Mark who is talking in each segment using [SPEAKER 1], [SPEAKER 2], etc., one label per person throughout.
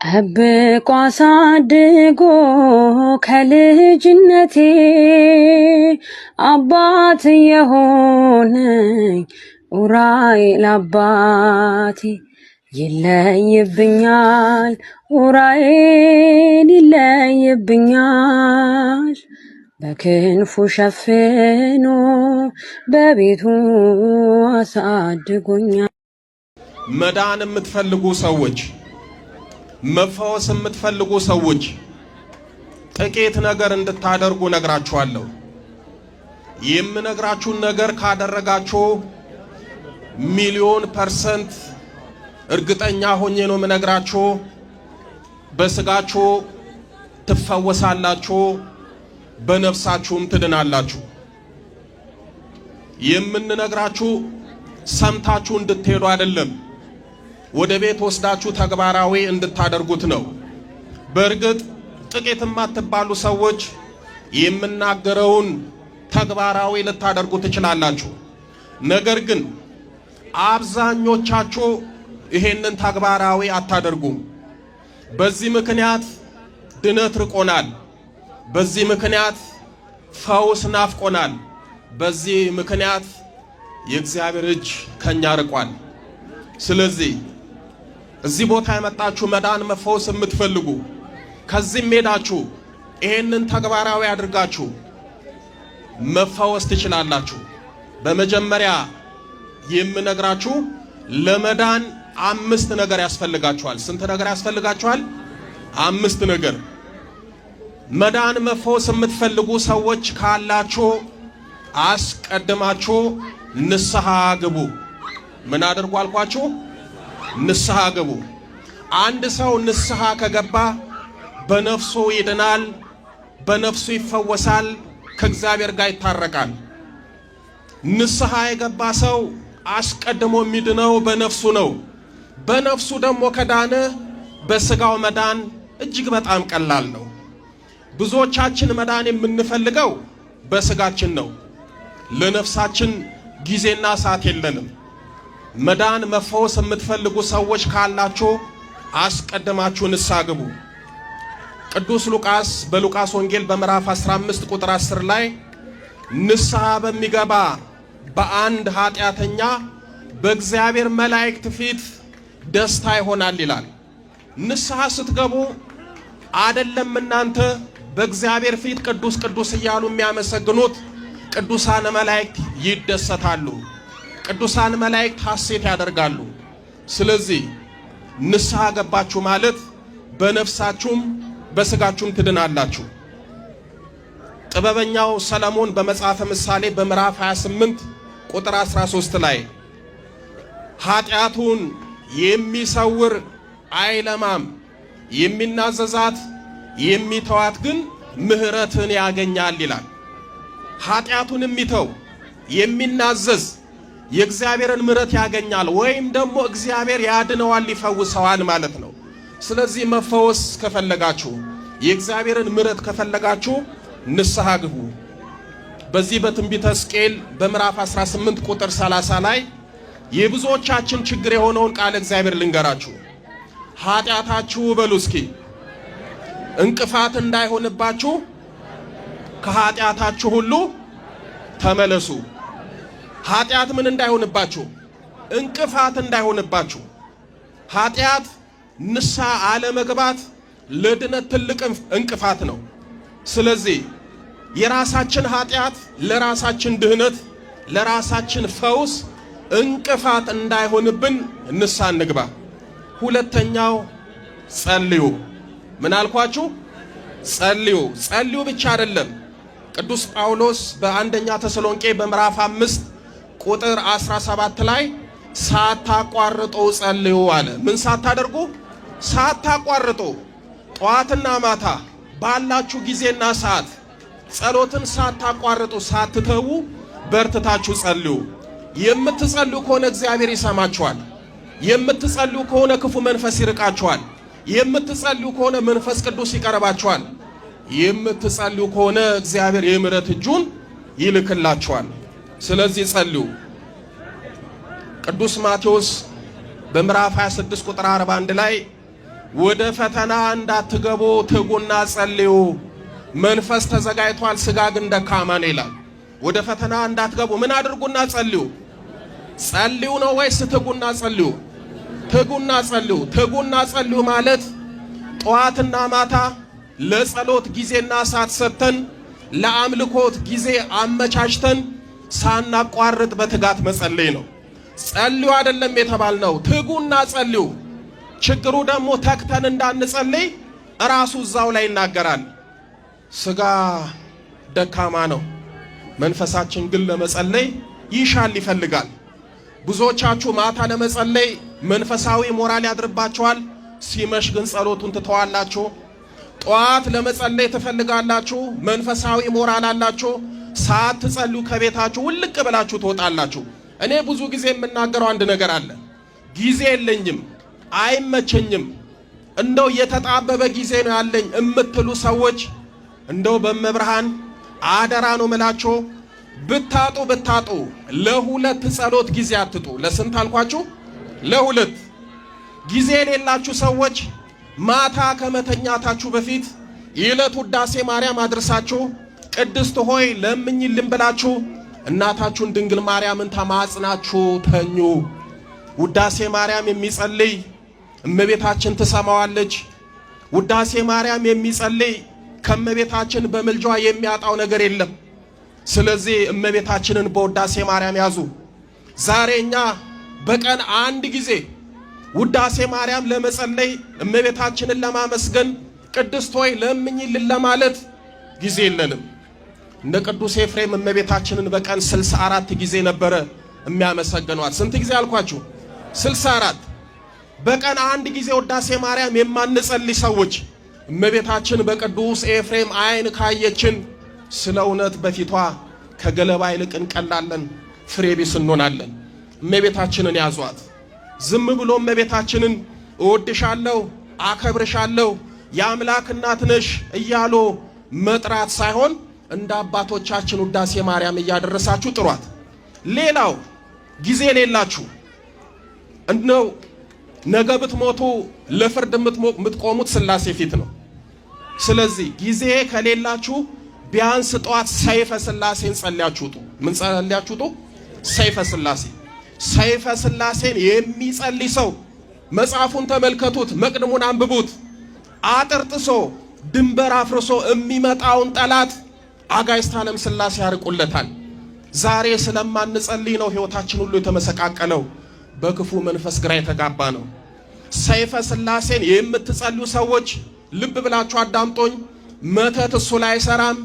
[SPEAKER 1] ጠብቆ አሳድጎ ከልጅነቴ አባት የሆነኝ ኡራኤል አባቴ ይለይብኛል፣ ኡራኤል ይለይብኛል፣ በክንፉ ሸፍኖ በቤቱ አሳድጎኛል።
[SPEAKER 2] መዳን የምትፈልጉ ሰዎች፣ መፈወስ የምትፈልጉ ሰዎች ጥቂት ነገር እንድታደርጉ ነግራችኋለሁ። የምነግራችሁን ነገር ካደረጋችሁ 1,000,000% እርግጠኛ ሆኜ ነው የምነግራችሁ፣ በስጋችሁ ትፈወሳላችሁ፣ በነፍሳችሁም ትድናላችሁ። የምንነግራችሁ ሰምታችሁ እንድትሄዱ አይደለም፣ ወደ ቤት ወስዳችሁ ተግባራዊ እንድታደርጉት ነው። በእርግጥ ጥቂት የማትባሉ ሰዎች የምናገረውን ተግባራዊ ልታደርጉ ትችላላችሁ። ነገር ግን አብዛኞቻችሁ ይሄንን ተግባራዊ አታደርጉም። በዚህ ምክንያት ድነት ርቆናል። በዚህ ምክንያት ፈውስ ናፍቆናል። በዚህ ምክንያት የእግዚአብሔር እጅ ከኛ ርቋል። ስለዚህ እዚህ ቦታ የመጣችሁ መዳን መፈወስ የምትፈልጉ ከዚህም ሄዳችሁ ይሄንን ተግባራዊ አድርጋችሁ መፈወስ ትችላላችሁ። በመጀመሪያ የምነግራችሁ ለመዳን አምስት ነገር ያስፈልጋችኋል። ስንት ነገር ያስፈልጋችኋል? አምስት ነገር። መዳን መፈወስ የምትፈልጉ ሰዎች ካላችሁ አስቀድማችሁ ንስሐ ግቡ። ምን አድርጉ አልኳችሁ? ንስሐ ግቡ። አንድ ሰው ንስሐ ከገባ በነፍሱ ይድናል፣ በነፍሱ ይፈወሳል፣ ከእግዚአብሔር ጋር ይታረቃል። ንስሐ የገባ ሰው አስቀድሞ የሚድነው በነፍሱ ነው። በነፍሱ ደግሞ ከዳነ በስጋው መዳን እጅግ በጣም ቀላል ነው። ብዙዎቻችን መዳን የምንፈልገው በስጋችን ነው። ለነፍሳችን ጊዜና ሰዓት የለንም። መዳን መፈወስ የምትፈልጉ ሰዎች ካላችሁ አስቀድማችሁ ንስሐ ግቡ። ቅዱስ ሉቃስ በሉቃስ ወንጌል በምዕራፍ 15 ቁጥር 10 ላይ ንስሐ በሚገባ በአንድ ኃጢአተኛ በእግዚአብሔር መላእክት ፊት ደስታ ይሆናል ይላል። ንስሐ ስትገቡ አደለም እናንተ በእግዚአብሔር ፊት ቅዱስ ቅዱስ እያሉ የሚያመሰግኑት ቅዱሳን መላእክት ይደሰታሉ። ቅዱሳን መላእክት ሐሴት ያደርጋሉ። ስለዚህ ንስሐ ገባችሁ ማለት በነፍሳችሁም በስጋችሁም ትድናላችሁ። ጥበበኛው ሰለሞን በመጽሐፈ ምሳሌ በምዕራፍ 28 ቁጥር 13 ላይ ኃጢአቱን የሚሰውር አይለማም፣ የሚናዘዛት የሚተዋት ግን ምሕረትን ያገኛል ይላል። ኃጢአቱን የሚተው የሚናዘዝ የእግዚአብሔርን ምሕረት ያገኛል፣ ወይም ደግሞ እግዚአብሔር ያድነዋል፣ ይፈውሰዋል ማለት ነው። ስለዚህ መፈወስ ከፈለጋችሁ፣ የእግዚአብሔርን ምሕረት ከፈለጋችሁ ንስሐ ግቡ። በዚህ በትንቢተ ሕዝቅኤል በምዕራፍ 18 ቁጥር 30 ላይ የብዙዎቻችን ችግር የሆነውን ቃል እግዚአብሔር ልንገራችሁ። ኃጢአታችሁ በሉ እስኪ እንቅፋት እንዳይሆንባችሁ ከኃጢአታችሁ ሁሉ ተመለሱ። ኃጢአት ምን እንዳይሆንባችሁ? እንቅፋት እንዳይሆንባችሁ። ኃጢአት ንስሐ አለመግባት ለድነት ትልቅ እንቅፋት ነው። ስለዚህ የራሳችን ኃጢአት ለራሳችን ድህነት፣ ለራሳችን ፈውስ እንቅፋት እንዳይሆንብን ንስሐ እንግባ። ሁለተኛው ጸልዩ። ምን አልኳችሁ? ጸልዩ። ጸልዩ ብቻ አይደለም። ቅዱስ ጳውሎስ በአንደኛ ተሰሎንቄ በምዕራፍ 5 ቁጥር 17 ላይ ሳታቋርጡ ጸልዩ አለ። ምን ሳታደርጉ? ሳታቋርጡ፣ ጠዋትና ማታ ባላችሁ ጊዜና ሰዓት ጸሎትን ሳታቋርጡ ሳትተዉ በርትታችሁ ጸልዩ። የምትጸልዩ ከሆነ እግዚአብሔር ይሰማችኋል። የምትጸልዩ ከሆነ ክፉ መንፈስ ይርቃችኋል። የምትጸልዩ ከሆነ መንፈስ ቅዱስ ይቀርባችኋል። የምትጸልዩ ከሆነ እግዚአብሔር የምሕረት እጁን ይልክላችኋል። ስለዚህ ጸልዩ። ቅዱስ ማቴዎስ በምዕራፍ 26 ቁጥር 41 ላይ ወደ ፈተና እንዳትገቡ ትጉና ጸልዩ። መንፈስ ተዘጋጅቷል፣ ስጋ ግን ደካማ ነው ይላል። ወደ ፈተና እንዳትገቡ ምን አድርጉና ጸልዩ? ጸልዩ ነው ወይስ ትጉና ጸልዩ? ትጉና ጸልዩ። ትጉና ጸልዩ ማለት ጠዋትና ማታ ለጸሎት ጊዜና ሰዓት ሰጥተን ለአምልኮት ጊዜ አመቻችተን ሳናቋርጥ በትጋት መጸለይ ነው። ጸልዩ አይደለም የተባልነው፣ ትጉና ጸልዩ። ችግሩ ደግሞ ተግተን እንዳንጸልይ እራሱ እዛው ላይ ይናገራል። ስጋ ደካማ ነው፣ መንፈሳችን ግን ለመጸለይ ይሻል ይፈልጋል። ብዙዎቻችሁ ማታ ለመጸለይ መንፈሳዊ ሞራል ያድርባችኋል። ሲመሽ ግን ጸሎቱን ትተዋላችሁ። ጠዋት ለመጸለይ ትፈልጋላችሁ፣ መንፈሳዊ ሞራል አላችሁ። ሳትጸልዩ ከቤታችሁ ውልቅ ብላችሁ ትወጣላችሁ። እኔ ብዙ ጊዜ የምናገረው አንድ ነገር አለ። ጊዜ የለኝም፣ አይመቸኝም፣ እንደው የተጣበበ ጊዜ ነው ያለኝ የምትሉ ሰዎች እንደው በመብርሃን አደራ ነው ምላችሁ። ብታጡ ብታጡ ለሁለት ጸሎት ጊዜ አትጡ። ለስንት አልኳችሁ? ለሁለት። ጊዜ የሌላችሁ ሰዎች ማታ ከመተኛታችሁ በፊት የዕለት ውዳሴ ማርያም አድርሳችሁ ቅድስት ሆይ ለምኝልን ብላችሁ እናታችሁን ድንግል ማርያምን ተማጽናችሁ ተኙ። ውዳሴ ማርያም የሚጸልይ እመቤታችን ትሰማዋለች። ውዳሴ ማርያም የሚጸልይ ከእመቤታችን በምልጇ የሚያጣው ነገር የለም። ስለዚህ እመቤታችንን በውዳሴ ማርያም ያዙ። ዛሬ እኛ በቀን አንድ ጊዜ ውዳሴ ማርያም ለመጸለይ እመቤታችንን ለማመስገን ቅድስት ሆይ ለምኝልን ለማለት ጊዜ የለንም። እንደ ቅዱስ ኤፍሬም እመቤታችንን በቀን 64 ጊዜ ነበረ የሚያመሰግኗት። ስንት ጊዜ አልኳችሁ? 64። በቀን አንድ ጊዜ ውዳሴ ማርያም የማንጸልይ ሰዎች እመቤታችን በቅዱስ ኤፍሬም ዓይን ካየችን ስለ እውነት በፊቷ ከገለባ ይልቅ እንቀላለን፣ ፍሬ ቢስ እንሆናለን። እመቤታችንን ያዟት። ዝም ብሎ እመቤታችንን እወድሻለሁ፣ አከብርሻለሁ፣ የአምላክ እናት ነሽ እያሉ መጥራት ሳይሆን እንደ አባቶቻችን ውዳሴ ማርያም እያደረሳችሁ ጥሯት። ሌላው ጊዜ ሌላችሁ እንደው ነገ ብትሞቱ ለፍርድ የምትቆሙት ሥላሴ ፊት ነው። ስለዚህ ጊዜ ከሌላችሁ ቢያንስ ጠዋት ሰይፈ ሥላሴን ጸልያችሁ ውጡ። ምን ጸልያችሁ ውጡ? ሰይፈ ሥላሴ። ሰይፈ ሥላሴን የሚጸልይ ሰው መጽሐፉን ተመልከቱት፣ መቅድሙን አንብቡት። አጥር ጥሶ ድንበር አፍርሶ የሚመጣውን ጠላት አጋዕዝተ ዓለም ሥላሴ ያርቁለታል። ዛሬ ስለማንጸልይ ነው ሕይወታችን ሁሉ የተመሰቃቀለው፣ በክፉ መንፈስ ግራ የተጋባ ነው። ሰይፈ ሥላሴን የምትጸልዩ ሰዎች ልብ ብላችሁ አዳምጦኝ። መተት እሱ ላይ አይሰራም።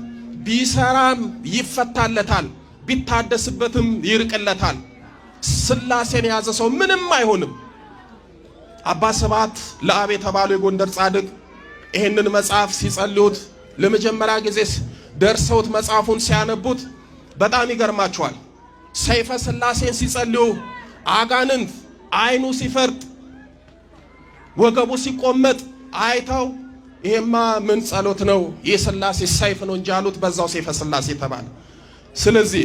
[SPEAKER 2] ቢሰራም ይፈታለታል፣ ቢታደስበትም ይርቅለታል። ሥላሴን የያዘ ሰው ምንም አይሆንም። አባ ስብሐት ለአብ የተባሉ የጎንደር ጻድቅ ይህንን መጽሐፍ ሲጸልዩት ለመጀመሪያ ጊዜ ደርሰውት መጽሐፉን ሲያነቡት በጣም ይገርማቸዋል። ሰይፈ ሥላሴን ሲጸልዩ አጋንንት ዓይኑ ሲፈርጥ ወገቡ ሲቆመጥ አይተው ይሄማ ምን ጸሎት ነው? የሥላሴ ሰይፍ ነው እንጂ አሉት። በዛው ሰይፈ ሥላሴ ተባለ። ስለዚህ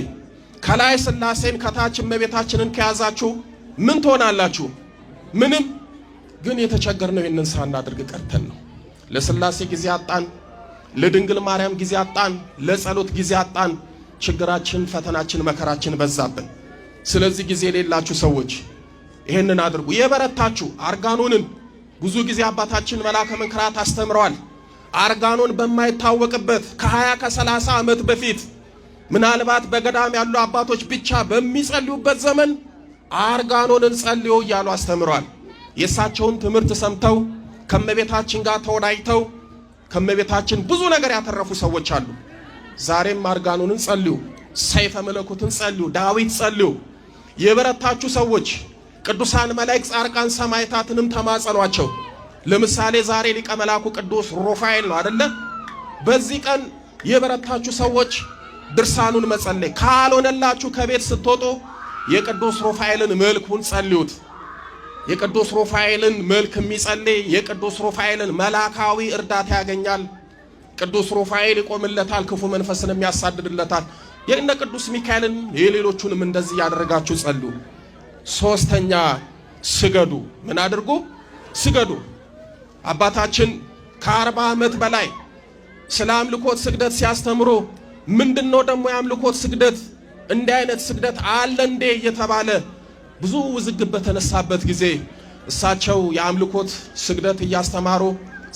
[SPEAKER 2] ከላይ ሥላሴን ከታች እመቤታችንን ከያዛችሁ ምን ትሆናላችሁ? ምንም። ግን የተቸገርነው ይህንን ሳናደርግ ቀርተን ነው። ለሥላሴ ጊዜ አጣን፣ ለድንግል ማርያም ጊዜ አጣን፣ ለጸሎት ጊዜ አጣን። ችግራችን፣ ፈተናችን፣ መከራችን በዛብን። ስለዚህ ጊዜ የሌላችሁ ሰዎች ይህንን አድርጉ። የበረታችሁ አርጋኖንን ብዙ ጊዜ አባታችን መልአከ መንክራት አስተምረዋል። አርጋኖን በማይታወቅበት ከ20 ከ30 ዓመት በፊት ምናልባት በገዳም ያሉ አባቶች ብቻ በሚጸልዩበት ዘመን አርጋኖንን ጸልዩ እያሉ አስተምረዋል። የእሳቸውን ትምህርት ሰምተው ከመቤታችን ጋር ተወዳጅተው ከመቤታችን ብዙ ነገር ያተረፉ ሰዎች አሉ። ዛሬም አርጋኖንን ጸልዩ፣ ሰይፈ መለኮትን ጸልዩ፣ ዳዊት ጸልዩ። የበረታችሁ ሰዎች ቅዱሳን መላእክት፣ ጻድቃን፣ ሰማዕታትንም ተማጸኗቸው። ለምሳሌ ዛሬ ሊቀ መላኩ ቅዱስ ሩፋኤል ነው አደለ? በዚህ ቀን የበረታችሁ ሰዎች ድርሳኑን መጸለይ ካልሆነላችሁ ከቤት ስትወጡ የቅዱስ ሩፋኤልን መልኩን ጸልዩት። የቅዱስ ሩፋኤልን መልክ የሚጸልይ የቅዱስ ሩፋኤልን መላካዊ እርዳታ ያገኛል። ቅዱስ ሩፋኤል ይቆምለታል፣ ክፉ መንፈስንም ያሳድድለታል። የእነ ቅዱስ ሚካኤልን የሌሎቹንም እንደዚህ ያደረጋችሁ ጸልዩ። ሶስተኛ ስገዱ። ምን አድርጉ? ስገዱ። አባታችን ከ40 ዓመት በላይ ስለ አምልኮት ስግደት ሲያስተምሩ ምንድነው ደግሞ የአምልኮት ስግደት፣ እንዲህ አይነት ስግደት አለ እንዴ እየተባለ ብዙ ውዝግብ በተነሳበት ጊዜ እሳቸው የአምልኮት ስግደት እያስተማሩ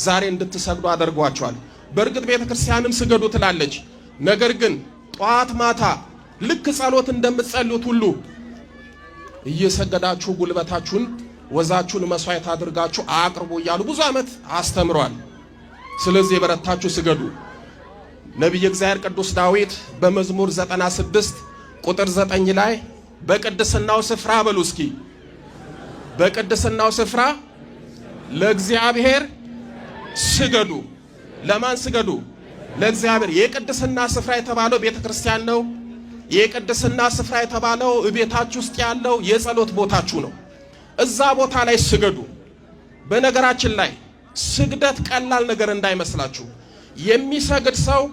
[SPEAKER 2] ዛሬ እንድትሰግዱ አድርጓቸዋል። በእርግጥ ቤተ ክርስቲያንም ስገዱ ትላለች። ነገር ግን ጠዋት ማታ ልክ ጸሎት እንደምትጸልዩት ሁሉ እየሰገዳችሁ ጉልበታችሁን ወዛችሁን መስዋዕት አድርጋችሁ አቅርቡ እያሉ ብዙ ዓመት አስተምሯል። ስለዚህ የበረታችሁ ስገዱ። ነቢየ እግዚአብሔር ቅዱስ ዳዊት በመዝሙር 96 ቁጥር 9 ላይ በቅድስናው ስፍራ በሉ እስኪ፣ በቅድስናው ስፍራ ለእግዚአብሔር ስገዱ። ለማን ስገዱ? ለእግዚአብሔር። የቅድስና ስፍራ የተባለው ቤተ ክርስቲያን ነው። የቅድስና ስፍራ የተባለው ቤታችሁ ውስጥ ያለው የጸሎት ቦታችሁ ነው። እዛ ቦታ ላይ ስገዱ። በነገራችን ላይ ስግደት ቀላል ነገር እንዳይመስላችሁ። የሚሰግድ ሰው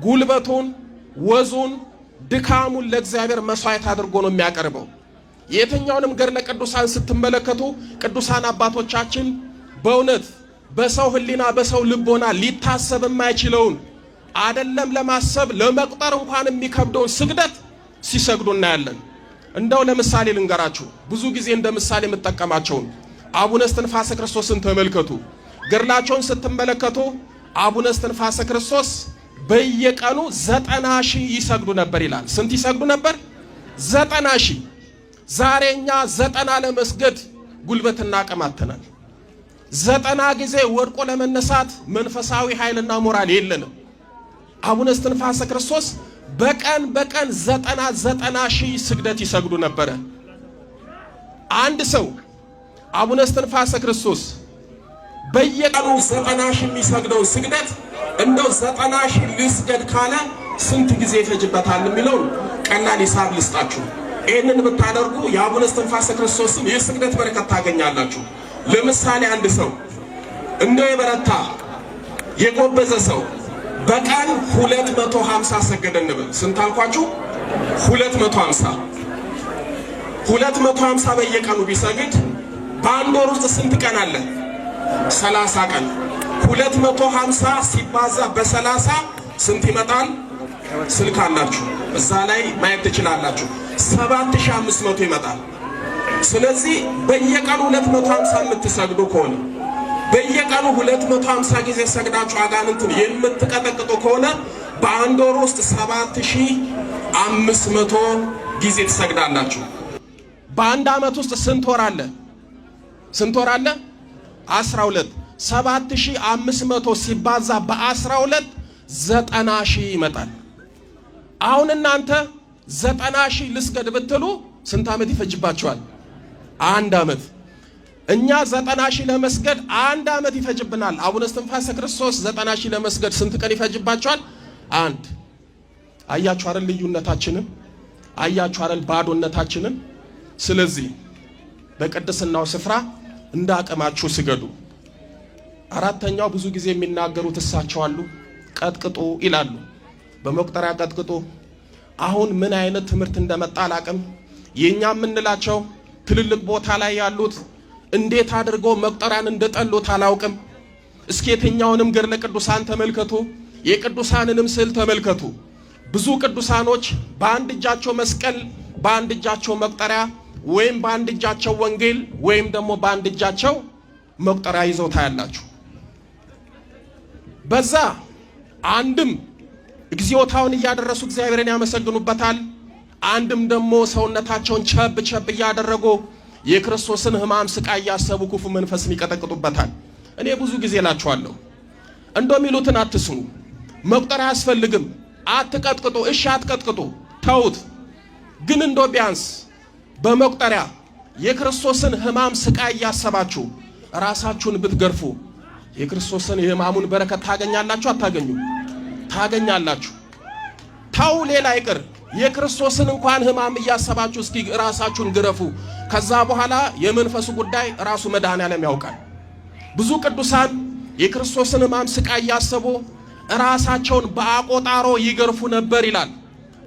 [SPEAKER 2] ጉልበቱን፣ ወዙን፣ ድካሙን ለእግዚአብሔር መስዋዕት አድርጎ ነው የሚያቀርበው። የትኛውንም ገድለ ቅዱሳን ስትመለከቱ ቅዱሳን አባቶቻችን በእውነት በሰው ሕሊና በሰው ልቦና ሊታሰብ የማይችለውን አደለም ለማሰብ ለመቁጠር እንኳን የሚከብደውን ስግደት ሲሰግዱ እናያለን። እንደው ለምሳሌ ልንገራችሁ፣ ብዙ ጊዜ እንደ ምሳሌ የምጠቀማቸውን አቡነ እስትንፋሰ ክርስቶስን ተመልከቱ። ገድላቸውን ስትመለከቱ አቡነ እስትንፋሰ ክርስቶስ በየቀኑ 90,000 ይሰግዱ ነበር ይላል። ስንት ይሰግዱ ነበር? 90,000። ዛሬ እኛ 90 ለመስገድ ጉልበትና አቅም አጥተናል። 90 ጊዜ ወድቆ ለመነሳት መንፈሳዊ ኃይልና ሞራል የለንም። አቡነ እስትንፋሰ ክርስቶስ በቀን በቀን 90 90,000 ስግደት ይሰግዱ ነበረ። አንድ ሰው አቡነ እስትንፋሰ ክርስቶስ በየቀኑ 90,000 የሚሰግደው ስግደት እንደው 90,000 ልስገድ ካለ ስንት ጊዜ ይፈጅበታል የሚለውን ቀላል ሂሳብ ልስጣችሁ። ይህንን ብታደርጉ የአቡነ እስትንፋሰ ክርስቶስን የስግደት በረከት ታገኛላችሁ። ለምሳሌ አንድ ሰው እንደው የበረታ የጎበዘ ሰው በቀን 250 ሰገደ እንበል። ስንት አልኳችሁ? 250። 250 በየቀኑ ቢሰግድ በአንድ ወር ውስጥ ስንት ቀን አለ? 30 ቀን። 250 ሲባዛ በ30 ስንት ይመጣል? ስልክ አላችሁ እዛ ላይ ማየት ትችላላችሁ። 7500 ይመጣል። ስለዚህ በየቀኑ 250 የምትሰግዱ ከሆነ፣ በየቀኑ 250 ጊዜ ሰግዳችሁ አጋንንትን የምትቀጠቅጡ ከሆነ በአንድ ወር ውስጥ 7500 ጊዜ ትሰግዳላችሁ። በአንድ ዓመት ውስጥ ስንት ወር አለ? ስንት ወር አለ? 12። 7500 ሲባዛ በ12 90,000 ይመጣል። አሁን እናንተ 90,000 ልስገድ ብትሉ ስንት ዓመት ይፈጅባችኋል? አንድ ዓመት። እኛ 90,000 ለመስገድ አንድ ዓመት ይፈጅብናል። አቡነ እስትንፋሰ ክርስቶስ 90,000 ለመስገድ ስንት ቀን ይፈጅባቸዋል? አንድ። አያችሁ አይደል ልዩነታችንን? አያችሁ አይደል ባዶነታችንን? ስለዚህ በቅድስናው ስፍራ እንደ አቅማችሁ ስገዱ። አራተኛው ብዙ ጊዜ የሚናገሩት እሳቸው አሉ፣ ቀጥቅጡ ይላሉ። በመቁጠሪያ ቀጥቅጡ። አሁን ምን አይነት ትምህርት እንደመጣ አላቅም። የኛ የምንላቸው ትልልቅ ቦታ ላይ ያሉት እንዴት አድርገው መቁጠሪያን እንደጠሉት አላውቅም። እስኪ የትኛውንም ገድለ ቅዱሳን ተመልከቱ፣ የቅዱሳንንም ስዕል ተመልከቱ። ብዙ ቅዱሳኖች በአንድ እጃቸው መስቀል፣ በአንድ እጃቸው መቁጠሪያ ወይም በአንድ እጃቸው ወንጌል ወይም ደግሞ በአንድ እጃቸው መቁጠሪያ ይዘው ታያላችሁ። በዛ አንድም እግዚኦታውን እያደረሱ እግዚአብሔርን ያመሰግኑበታል። አንድም ደግሞ ሰውነታቸውን ቸብ ቸብ እያደረጉ የክርስቶስን ሕማም ስቃይ እያሰቡ ክፉ መንፈስን ይቀጠቅጡበታል። እኔ ብዙ ጊዜ እላችኋለሁ፣ እንደሚሉትን አትስሙ። መቁጠር አያስፈልግም። አትቀጥቅጡ። እሺ አትቀጥቅጡ፣ ተውት። ግን እንዶ ቢያንስ በመቁጠሪያ የክርስቶስን ሕማም ስቃይ እያሰባችሁ ራሳችሁን ብትገርፉ የክርስቶስን የሕማሙን በረከት ታገኛላችሁ። አታገኙ? ታገኛላችሁ። ተው፣ ሌላ ይቅር፣ የክርስቶስን እንኳን ሕማም እያሰባችሁ እስኪ ራሳችሁን ግረፉ። ከዛ በኋላ የመንፈሱ ጉዳይ ራሱ መድኃኔዓለም ያውቃል። ብዙ ቅዱሳን የክርስቶስን ሕማም ስቃይ እያሰቡ ራሳቸውን በአቆጣሮ ይገርፉ ነበር ይላል።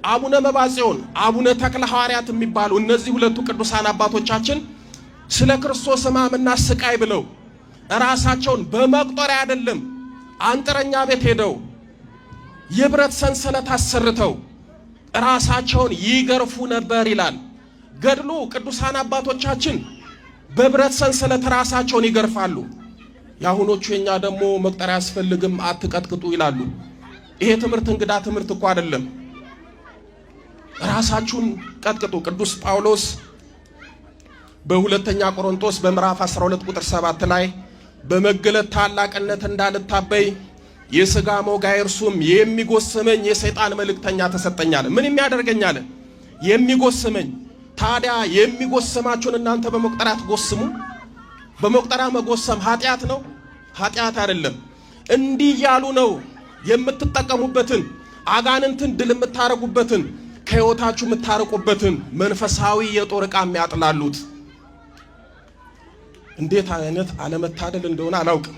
[SPEAKER 2] አቡነ መባጽዮን፣ አቡነ ተክለ ሐዋርያት የሚባሉ እነዚህ ሁለቱ ቅዱሳን አባቶቻችን ስለ ክርስቶስ ሕማምና ስቃይ ብለው ራሳቸውን በመቁጠሪያ አይደለም አንጥረኛ ቤት ሄደው የብረት ሰንሰለት አሰርተው ራሳቸውን ይገርፉ ነበር ይላል ገድሉ። ቅዱሳን አባቶቻችን በብረት ሰንሰለት ራሳቸውን ይገርፋሉ። የአሁኖቹ የኛ ደግሞ መቁጠሪያ አያስፈልግም አትቀጥቅጡ ይላሉ። ይሄ ትምህርት እንግዳ ትምህርት እኮ አይደለም። ራሳችሁን ቀጥቅጡ። ቅዱስ ጳውሎስ በሁለተኛ ቆሮንቶስ በምዕራፍ 12 ቁጥር 7 ላይ በመገለጥ ታላቅነት እንዳልታበይ የሥጋ ሞጋይ እርሱም የሚጎስመኝ የሰይጣን መልእክተኛ ተሰጠኛል። ምን የሚያደርገኛል? የሚጎስመኝ። ታዲያ የሚጎስማችሁን እናንተ በመቁጠሪያ ትጎስሙ? በመቁጠሪያ መጎሰም ኃጢአት ነው? ኃጢአት አይደለም። እንዲህ እያሉ ነው የምትጠቀሙበትን አጋንንትን ድል የምታረጉበትን ከሕይወታችሁ የምታርቁበትን መንፈሳዊ የጦር ዕቃ የሚያጥላሉት። እንዴት አይነት አለመታደል እንደሆነ አላውቅም።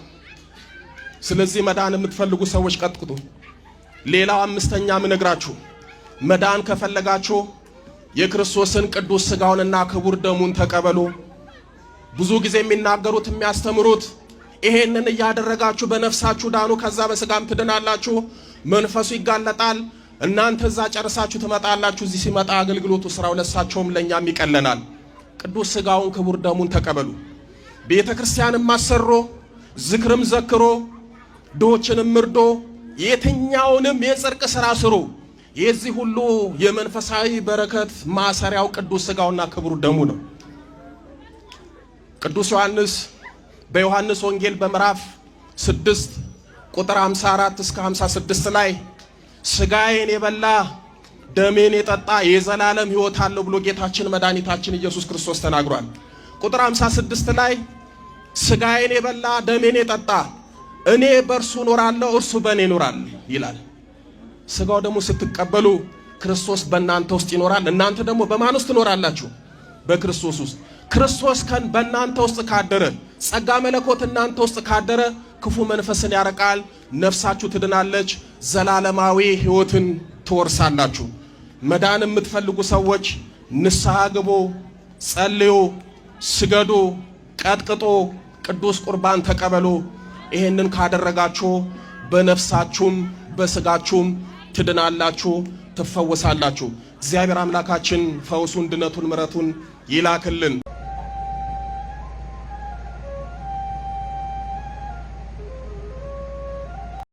[SPEAKER 2] ስለዚህ መዳን የምትፈልጉ ሰዎች ቀጥቅጡ። ሌላው አምስተኛ ምነግራችሁ መዳን ከፈለጋችሁ የክርስቶስን ቅዱስ ሥጋውንና ክቡር ደሙን ተቀበሉ። ብዙ ጊዜ የሚናገሩት የሚያስተምሩት ይሄንን እያደረጋችሁ በነፍሳችሁ ዳኑ፣ ከዛ በስጋም ትድናላችሁ፣ መንፈሱ ይጋለጣል። እናንተ እዛ ጨርሳችሁ ትመጣላችሁ። እዚህ ሲመጣ አገልግሎቱ ስራው ለሳቸውም ለእኛም ይቀለናል። ቅዱስ ሥጋውን ክቡር ደሙን ተቀበሉ። ቤተ ክርስቲያንም አሰሮ ዝክርም ዘክሮ ድሆችንም ምርዶ የትኛውንም የጽድቅ ስራ ስሩ። የዚህ ሁሉ የመንፈሳዊ በረከት ማሰሪያው ቅዱስ ሥጋውና ክቡር ደሙ ነው። ቅዱስ ዮሐንስ በዮሐንስ ወንጌል በምዕራፍ 6 ቁጥር 54 እስከ 56 ላይ ስጋዬን የበላ ደሜን የጠጣ የዘላለም ሕይወት አለው ብሎ ጌታችን መድኃኒታችን ኢየሱስ ክርስቶስ ተናግሯል። ቁጥር 56 ላይ ስጋዬን የበላ ደሜን የጠጣ እኔ በእርሱ እኖራለሁ፣ እርሱ በእኔ ይኖራል ይላል። ስጋው ደግሞ ስትቀበሉ ክርስቶስ በእናንተ ውስጥ ይኖራል። እናንተ ደግሞ በማን ውስጥ ትኖራላችሁ? በክርስቶስ ውስጥ። ክርስቶስ ከን በእናንተ ውስጥ ካደረ፣ ጸጋ መለኮት እናንተ ውስጥ ካደረ ክፉ መንፈስን ያረቃል፣ ነፍሳችሁ ትድናለች፣ ዘላለማዊ ሕይወትን ትወርሳላችሁ። መዳን የምትፈልጉ ሰዎች ንስሐ ግቡ፣ ጸልዩ፣ ስገዱ፣ ቀጥቅጡ፣ ቅዱስ ቁርባን ተቀበሉ። ይሄንን ካደረጋችሁ በነፍሳችሁም በስጋችሁም ትድናላችሁ፣ ትፈወሳላችሁ። እግዚአብሔር አምላካችን ፈውሱን፣ ድነቱን፣ ምሕረቱን ይላክልን።